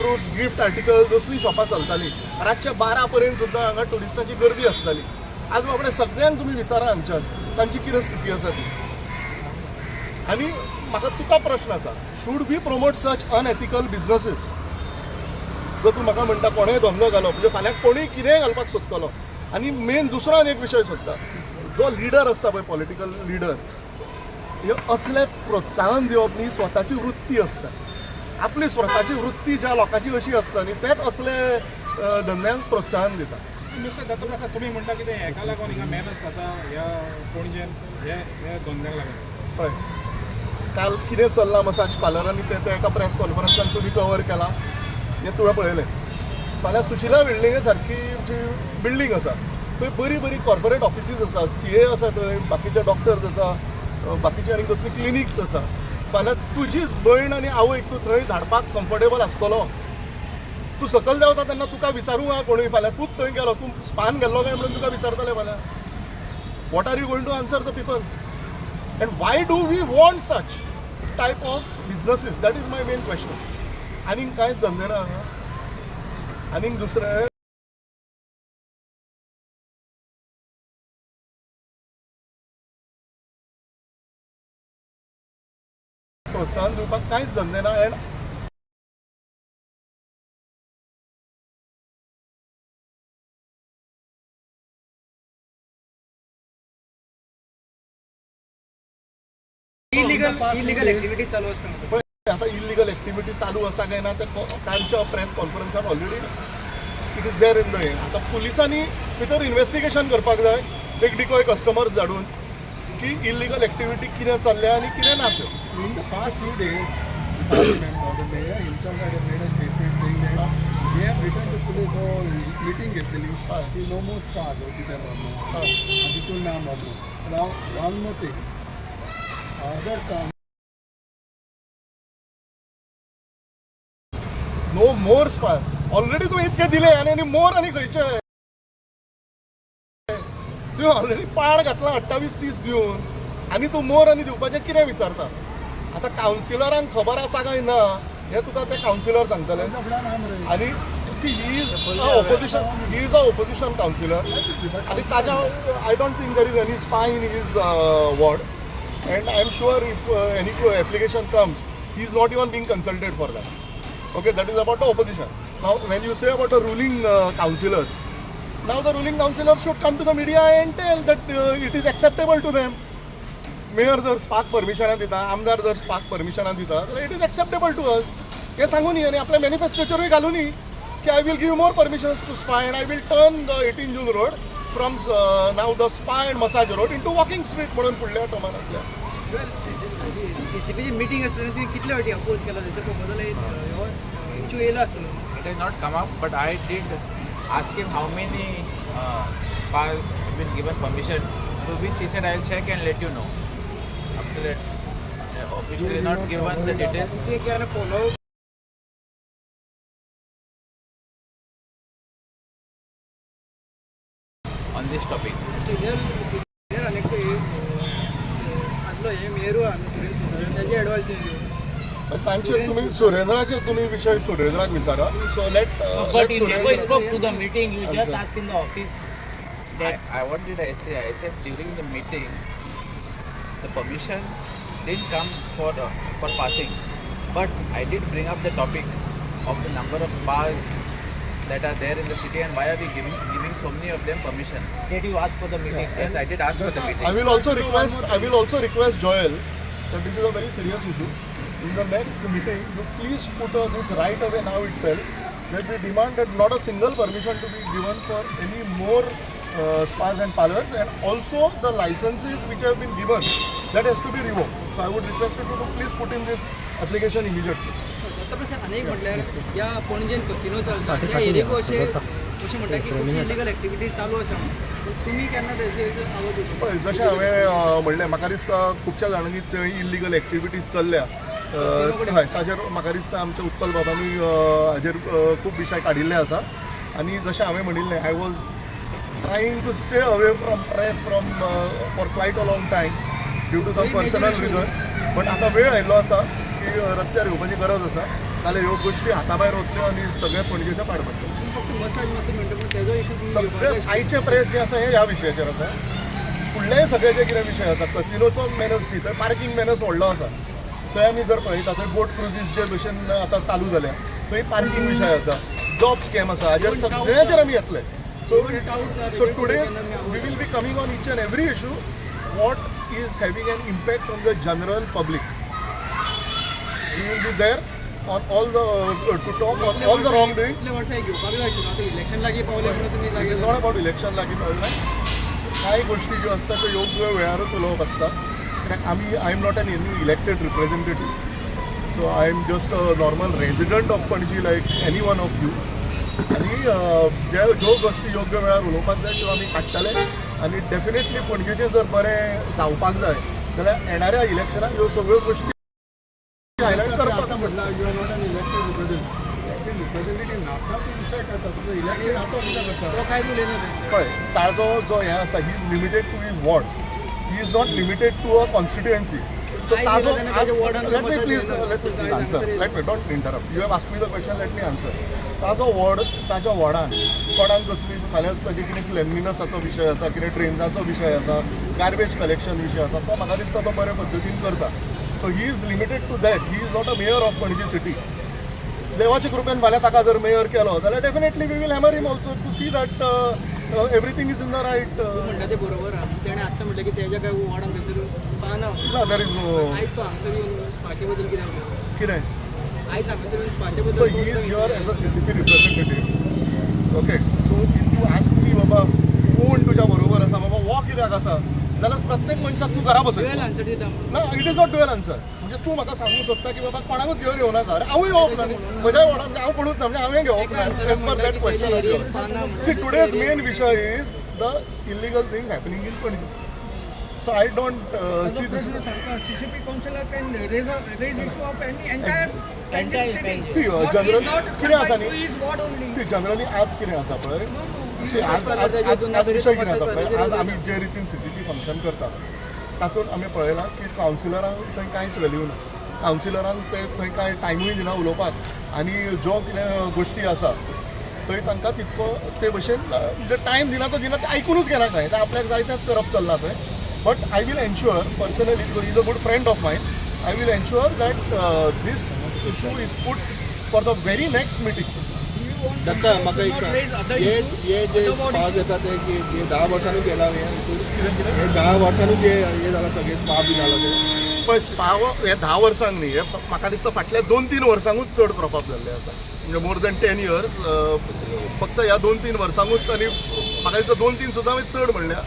Fruits, gift articles असली शॉपां चलताली. रातच्या 12 पर्यंत सुद्दां हांगा ट्युरिस्टांची गर्दी आसताली. आज बाबडे सगळ्यांक तुमी विचारा हांगच्यान तांची कितें स्थिती आसा ती. आनी म्हाका तुका प्रश्न आसा, should we promote such unethical businesses? जर तूं म्हाका म्हणटा कोणेय धंदो घालो म्हणजे फाल्यां कोणूय कितेंय घालपाक सोदतलो. आनी मेन दुसरो आनी एक विशय सोदता, जो लिडर आसता पळय, पॉलिटिकल लिडर, हे असले प्रोत्साहन दिवप न्ही स्वताची वृत्ती आसता. आपली स्वताची वृत्ती ज्या लोकांची अशी आसता न्ही तेच असले धंद्यांक प्रोत्साहन दिता. मिस्टर दत्तप्रसाद, तुमी म्हणटा कितें हेका लागून हिंगा मेहनत जाता ह्या पणजेन हे धंद्याक लागून? हय, काल कितें चल्लां मसाज पार्लरांनी तें एका प्रेस कॉन्फरन्सान तुमी कवर केलां हें तुवें पळयलें. फाल्यां सुशिला बिल्डिंगे सारकी जी बिल्डींग आसा थंय बरी बरी कॉर्पोरेट ऑफिसीस आसा, CA आसा थंय, बाकीचे डॉक्टर्स आसा, बाकीचे आनी कसली क्लिनिक्स आसा. फाल्यां तुजीच भयण आनी आवयक तूं थंय धाडपाक कम्फर्टेबल आसतलो? तूं सकयल देंवता तेन्ना तुका विचारूंक आहा कोणूय, फाल्यां तूंच थंय गेलो, तूं स्पान गेल्लो काय म्हणून तुका विचारतले फाल्यां. What are you going to answer the people? And why do we want such type of businesses? That is my main question. आनीक कांयच धंदे ना हांगा. आनीक दुसरें प्रोत्साहन दिवपाक कांयच धंदे ना. एंड इलिगल एक्टिविटी चालू आसता. आता इलिगल एक्टिविटी चालू आसा काय ना ते कालच्या press कॉन्फरन्सान already it is there in the end. आतां पुलिसांनी भितर इन्वेस्टिगेशन करपाक जाय, एक डिकॉय कस्टमर्स धाडून की इलिगल एक्टिविटी कितें चल्ल्या आनी कितें ना तें. In the past few days, if I remember, the mayor himself had made a statement saying that they have written to police or meeting घेतलेली की no more spas or कितें म्हणून आनी तितून ना म्हणून. Now one more thing, other no more spas already तुवें इतके दिले आनी आनी मोर आनी खंयचे तुवें ऑलरेडी पाड घातला 28-30 दिवन आनी तूं मोर आनी दिवपाचें कितें विचारता? आतां कावन्सिलरांक खबर आसा काय ना हें तुका ते कावन्सिलर सांगतले. आनी see, he is a opposition, he is a opposition councillor आनी ताज्या I don't think there is any spa in his ward and I am sure if any application comes he is not even being consulted for that. Okay, that is about the opposition. Now when you say about the ruling councillors, now the ruling councillors should come to the media and tell that it is acceptable to them. Mayor जर स्पाक परमिशनां दिता, आमदार जर स्पाक परमिशनां दिता जाल्यार it is acceptable to us हें सांगू न्ही. आनी आपल्या मॅनिफेस्टोचेरूय घालू न्ही की I will give more permissions to spa and I will turn the 18 June road from now the spa and massage road into walking street म्हणून फुडल्या टर्मानांतल्या. सीसीपीची मिटींग आसतना तुवें कितले फावटी अपोज केला? तेचो प्रपोजल हो इश्यू येयलो आसतलो. It has not come up, but I did ask him how many spas have been given permission, to which he said I will check and let you know. After that, officially not given the details. तुवें केन्ना follow on this topic? Senior senior आनी आदलो हे मेरू आहा न्हू सुरेंद्र, ताजी advice तुवें घेवन तांचे तुमी सुरेंद्राचे तुमी विशय सुरेंद्राक विचारा. So let But you never spoke to the meeting, you just asked in the office that I what did I say? I said during the meeting, the permissions didn't come for passing, but I did bring up the topic of the number of spas that are there in the city and why are we giving so many of them permissions. Did you ask for the meeting? Yes, I did ask for the meeting. I will also request Joel that this is a very serious issue. In the next meeting, you please put this right away now itself, that we demand that not a single permission to be given for any more spas and parlors, and also the licenses which have been given, that has to be revoked. So I would request you to please put in this application immediately. Dattaprasad आनी एक म्हटल्यार ह्या पणजेन casino चलता त्या एरियेक अशें अशें म्हणटा की खुबशी इलिगल एक्टिविटी चालू आसा, तुमी केन्ना तेजेर आवाज उठोवता? पळय, जशें हांवें म्हणलें, म्हाका दिसता खुबश्या जाणांनी थंय इलिगल एक्टिविटीज चल्ल्या. हय, ताजेर म्हाका दिसता आमच्या उत्पल बाबांनी हाजेर खूब विशय काडिल्ले आसा. आनी जशें हांवें म्हणिल्लें, I was trying to stay away from press from for quite a long time due to some personal reason, but आतां वेळ आयिल्लो आसा की रस्त्यार येवपाची गरज आसा. जाल्यार ह्यो गोश्टी हाता भायर वतल्यो आनी सगळें पणजेचें पाड पडटलें. फक्त मसाज मसाज म्हणटा पूण तेजो इशू सगळे आयचें प्रेस जें आसा हें ह्या विशयाचेर आसा. फुडलेय सगळे जे कितें विशय आसा, कसिनोचो मेनस न्ही, थंय पार्कींग मेनस व्हडलो आसा. थंय आमी जर पळयता थंय बोट क्रुजीस जे भशेन आतां चालू जाल्या थंय पार्कींग विशय आसा, जॉब स्कॅम आसा, हाजेर सगळ्याचेर आमी येतले. So today we will be coming on each and every issue what is having an impact on the general public. We will be there on all the to talk on all the wrong doing. Election लागीं पावले म्हणून तुमी it is not about election लागीं पावले. कांय गोश्टी ज्यो आसता त्यो योग्य वेळारूच उलोवप आसता. कित्याक आमी I am not an any elected representative, so I am just a normal resident of Panaji like any one of you. आनी जे ज्यो गोश्टी योग्य वेळार उलोवपाक जाय त्यो आमी काडटले आनी डेफिनेटली पणजेचें जर बरें जावपाक जाय जाल्यार येणाऱ्या इलेक्शनाक ह्यो सगळ्यो गोश्टी हायलायट करपाक. म्हटलं you are not an elected representative नासता तूं विशय करता, तुजो इलेक्टेड आतां कितें करता तो कांयच उलयना. पळय ताजो जो हें आसा, he is limited to his ward, he is not limited to a constituency. So ताजो let me please let me answer, let me don't interrupt. You have asked me the question, let me answer. ताजो ward, ताच्या वॉर्डान कोणाक कसली फाल्यां ताजे कितें क्लेनलिनसाचो विशय आसा, कितें ड्रेन्साचो विशय आसा, गार्बेज कलेक्शन विशय आसा, तो म्हाका दिसता तो बरे पद्दतीन करता. So he is limited to that. He is not a mayor of Panaji city. देवाचे कृपेन फाल्यां ताका जर मेयर केलो जाल्यार definitely we will hammer him also to see that everything is in the right. म्हणटा तें बरोबर आहा. तेणें आत्तां म्हटलें की तेज्या काय वॉर्डान थंयसर स्पा ना. ना, there is no. आयज तो हांगसर येवन स्पाचे बद्दल कितें उलयता? कितें आयज हांगसर येवन स्पाचे बद्दल? He is here as a CCP representative. Okay, so if you ask me बाबा कोण तुज्या बरोबर आसा, बाबा हो कित्याक आसा, जाल्यार प्रत्येक मनशाक तूं घरा बसयता. ड्युएल आन्सर दिता ना, it is not dual answer. म्हणजे तूं म्हाका सांगूंक सोदता की बाबा कोणाकूच घेवन येवं नाका. अरे हांवूय येवप ना न्ही म्हज्या वॉर्डान, म्हणजे हांव कोणूच ना, म्हणजे हांवें घेवप ना as per that question. See today's main विशय is the illegal things happening in Panaji. So I don't see this. CCP councillor can raise issue of any entire see general कितें आसा न्ही, सी जनरली आज कितें आसा पळय, आज आज आज विशय कितें आसा पळय, आज आमी जे रितीन CCP function करता तातूंत आमी पळयलां की कावन्सिलरांक थंय कांयच वेल्यू ना. कावन्सिलरांक ते थंय कांय टायमूय दिना उलोवपाक आनी ज्यो कितें गोश्टी आसा थंय तांकां तितको ते भशेन म्हणजे टायम दिना तो दिना, ते आयकुनूच घेना कांय, ते आपल्याक जाय तेंच करप चल्लां थंय. But I will ensure personally, because is a good friend of mine, I will ensure that this issue is put for the very next meeting. Datta म्हाका एक सांग, हे जे स्पा येता ते की हे 10 वर्सांनूच येला, हे 10 वर्सांनूच हे जाला सगळें स्पा बी जाला ते? पळय स्पा हे 10 वर्सांक न्ही, हे म्हाका दिसता फाटल्या 2-3 वर्सांकूच चड क्रॉप अप जाल्लें आसा. म्हणजे मोर दॅन 10 इयर्स फक्त ह्या 2-3 वर्सांकूच, आनी म्हाका दिसता 2-3 सुद्दां हांवें चड म्हणल्या,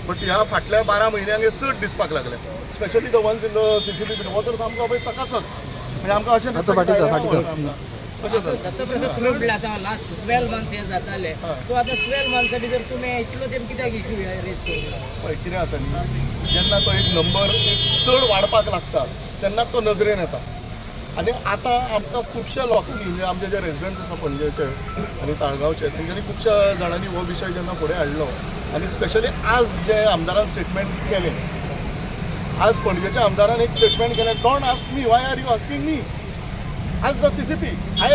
बट ह्या फाटल्या 12 म्हयन्यांक हे चड दिसपाक लागले. Specially the ones in the CCP हो तर सामको पळय चकाचक, म्हणजे आमकां अशें दत्तप्रसाद म्हणल्यार आतां लास्ट 12 मंथ्स हे जाताले, सो आतां 12 मंथ्सा भितर तुमी इतलो तेंप कित्याक इशू रेज करूं? पळय कितें आसा न्ही, जेन्ना तो एक नंबर चड वाडपाक लागता तेन्ना तो नजरेन येता. आनी आतां आमकां खुबश्या लोकांनी, म्हणजे आमचे जे रेजिडंट्स आसा पणजेचे आनी ताळगांवचे, तेंच्यांनी खुबश्या जाणांनी हो विशय जेन्ना फुडें हाडलो आनी स्पेशली आज जे आमदारान स्टेटमेंट केलें, आज पणजेच्या आमदारान एक स्टेटमेंट केलें, don't ask me, why are you asking me as the CCP, I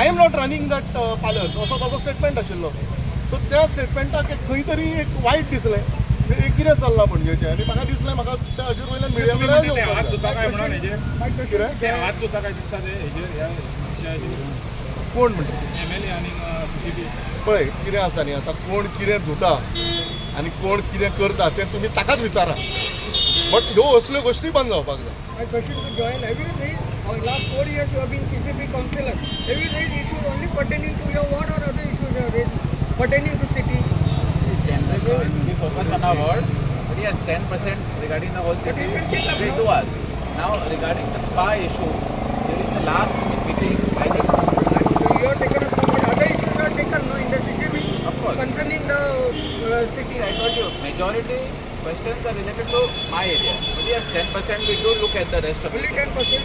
am not running that parlour, असो ताजो स्टेटमेंट आशिल्लो. सो त्या स्टेटमेंटाक एक खंय तरी एक वायट दिसलें, एक कितें चल्लां पणजेचें, आनी म्हाका दिसलें म्हाका त्या हाजेर वयल्यान मिडिया कडेन कोण म्हणटा एमएलए आनी सीसीपी. पळय कितें आसा न्ही, आतां कोण कितें धुता आनी कोण कितें करता तें तुमी ताकाच विचारा, बट ह्यो असल्यो गोश्टी बंद जावपाक जाय. My question to Joel, have you raised, or last 4 years you have been CCP councillor, have you raised issue only pertaining to your ward or other issues you have raised pertaining to city? We focus on our ward, but yes, 10% regarding the whole city, we do us. Now regarding the spa issue, during the last meeting, I think... So you have taken up, but other issues are taken no, in the CCP, of course, concerning the city. I told you, majority questions are related to my area. But yes, 10% we do look at the rest of only the 10%?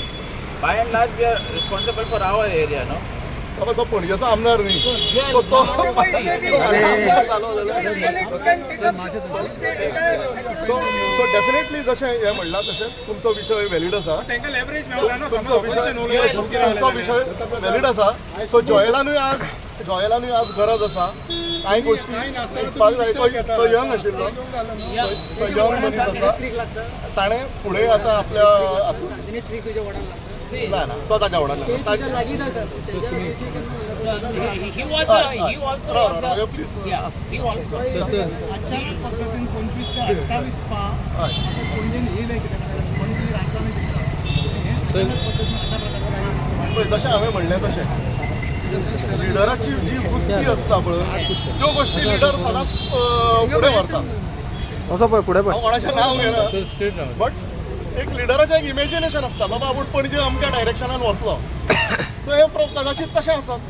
By and large, we are responsible for our area, no? बाबा तो पणजेचो आमदार न्ही, तो तो आमदार जालो जाल्यार so definitely जशें हें म्हणलां तशें तुमचो विशय व्हॅलीड आसा, तुमचो विशय व्हॅलीड आसा. सो जॉयलानूय आज गरज आसा कांय गोश्टी शिकपाक जाय. तो यंग आशिल्लो, तो यंग मनीस आसा, ताणें फुडें आतां आपल्या ना ना तो ताच्या वडाक लागता. अचानक पद्दतीन 25 ते 28 स्पा पणजेन येयले कित्याक पणजी राजधानी जशें हांवें म्हणलें तशें लिडराची जी वृत्ती आसता पळय त्यो गोश्टी लिडर सदांच फुडें व्हरता. असो पळय फुडें हांव कोणाचें नांव घेना, बट एक लिडराचें एक इमेजिनेशन आसता बाबा आपूण पणजे अमक्या डायरेक्शनान व्हरतलो. सो हें कदाचीत तशें आसत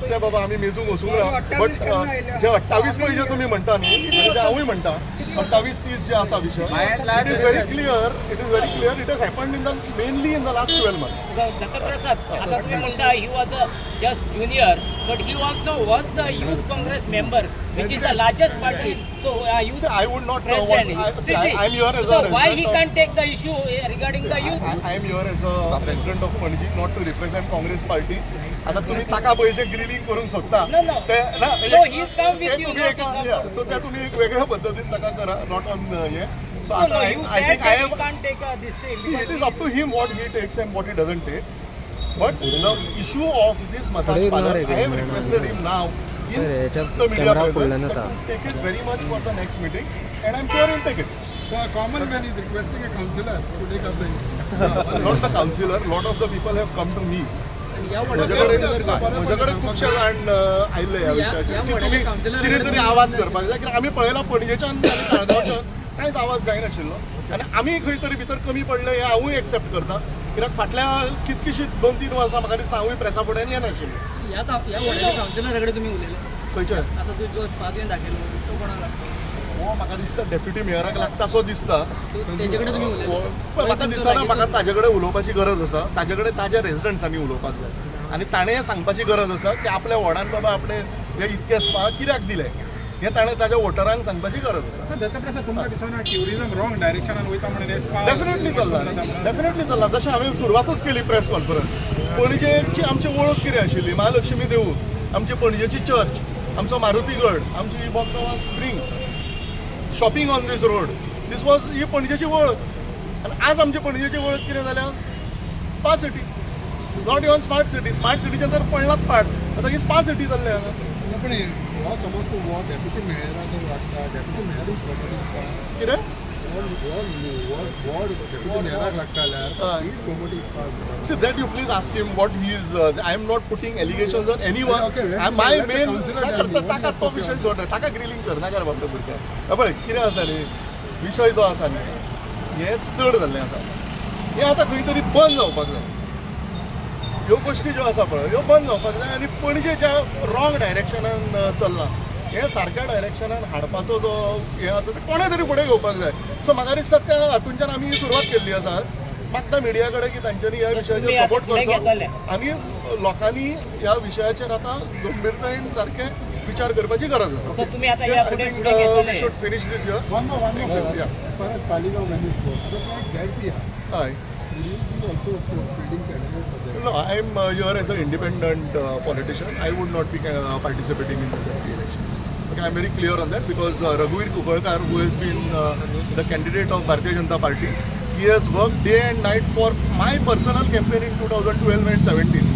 ते बाबा आमी मेजूंक वचूंक ना, बट जे 28 पळय जे तुमी म्हणटा न्ही, ते हांवूय म्हणटा 28-30 जे आसा विशय, it is very clear, it is very clear, it has happened in the mainly in the last 12 months. Dattaprasad, आतां तुमी म्हणटा he was a just junior, but he also was the youth Congress member, which is the largest party. So youth I would not want, I am here as a, why he can't take the issue regarding the youth? I am here as a resident of Panaji, not to represent Congress party. आता तुम्ही ताका पळय जे grilling करूंक सोदता ते so ते तुम्ही एक वेगळ्या पद्दतीन ताका करा, not on hey. So आता I think I have it is up to him what he takes and what he doesn't take, but the issue of this massage parlour I have requested him now in the media presence to take it very much for the next meeting, and I am sure he will take it. So a common man is requesting a councillor to take up the issue. Not the councillor, lot of the people have come to me. म्हज्याकडे खुबशे जाण आयिल्ले ह्या विशयाचेर की तुमी कितें तरी आवाज करपाक जाय, कित्याक आमी पळयला पणजेच्यान आनी ताळगांवच्यान कांयच आवाज जायनाशिल्लो आनी आमी खंय तरी भितर कमी पडले हें हांवूय एक्सेप्ट करता, कित्याक फाटल्या कितकीशीं 2-3 वर्सां म्हाका दिसता हांवूय प्रेसा फुड्यान येनाशिल्लो. ह्या कावन्सिलरा कडेन तुमी उलयले खंयचे? आतां तूं जो स्पा तुवें दाखयलो तो कोणाक लागता? हो म्हाका दिसता डेप्युटी मेयराक लागता सो दिसता, तेजे कडेन तुमी उलयले? म्हाका दिसना म्हाका ताजे कडेन उलोवपाची गरज आसा, ताजे कडेन ताज्या रेजिडंट्सांनी उलोवपाक जाय आनी ताणें सांगपाची गरज आसा की आपल्या वॉर्डान बाबा आपणे हे इतके स्पा कित्याक दिले हें ताणें ताज्या वोटरांक सांगपाची गरज आसा. दत्तप्रसाद, तुमकां दिसना ट्युरिजम रॉंग डायरेक्शनान वयता म्हणून स्पा? डेफिनेटली चल्ला, डेफिनेटली चल्ला. जशें हांवें सुरवातच केली प्रेस कॉन्फरन्स, पणजेची आमची वळख कितें आशिल्ली, महालक्ष्मी देवूळ, आमची पणजेची चर्च, आमचो मारुतीगड, आमची Bogda spring, shopping on this road, this was ही पणजेची वळख. आनी आज आमची पणजेची वळख कितें जाल्या? Spa city, not even smart city. Smart सिटीचें तर पडलाच पाट, आतां ही स्पा सिटी जाल्ली हांगा. पूण हो समज तूं हो डेप्युटी मेयरा जर लागता, डेप्युटी मेयर कितें वॉर्ड डेप्युटी मेयराक लागता जाल्यार promoting spa. See that you please ask him what he is. I am not putting allegations on anyone. Okay, my main ताका तो विशय सोड, ताका ग्रिलिंग कर नाका रे बाबा भुरग्याक. पळय कितें आसा न्ही, विशय जो आसा न्ही हें चड जाल्लें आसा, हें आतां खंय तरी बंद जावपाक जाय. ह्यो गोश्टी ज्यो आसा पळय ह्यो बंद जावपाक जाय आनी पणजे ज्या रॉंग डायरेक्शनान चल्लां हें सारक्या डायरेक्शनान हाडपाचो जो हें आसा तें कोणें तरी फुडें घेवपाक जाय. सो म्हाका दिसता त्या हातूंतल्यान आमी सुरवात केल्ली आसा. मागता मिडिया कडेन की तांच्यांनी ह्या विशयाचेर सपोर्ट करचो आनी लोकांनी ह्या विशयाचेर आतां गंभीरतायेन सारकें विचार करपाची गरज आसा. I think we should finish this year. One more question. As far as Taleigao when you spoke, ZP हय, would you be also fielding candidate for that? No, I am here as an independent politician. I would not be participating in the ZP elections. Okay, I am very clear on that because Raghuveer Kunkalkar, who has been the candidate of Bharatiya Janata Party, he has worked day and night for my personal campaign in 2012 and 17.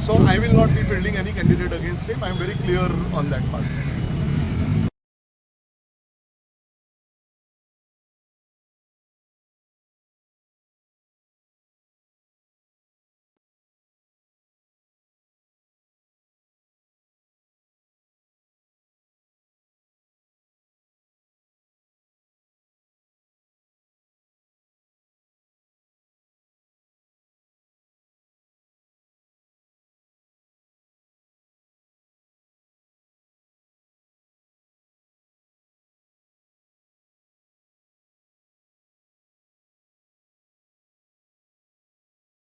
So I will not be fielding any candidate against him. I am very clear on that part.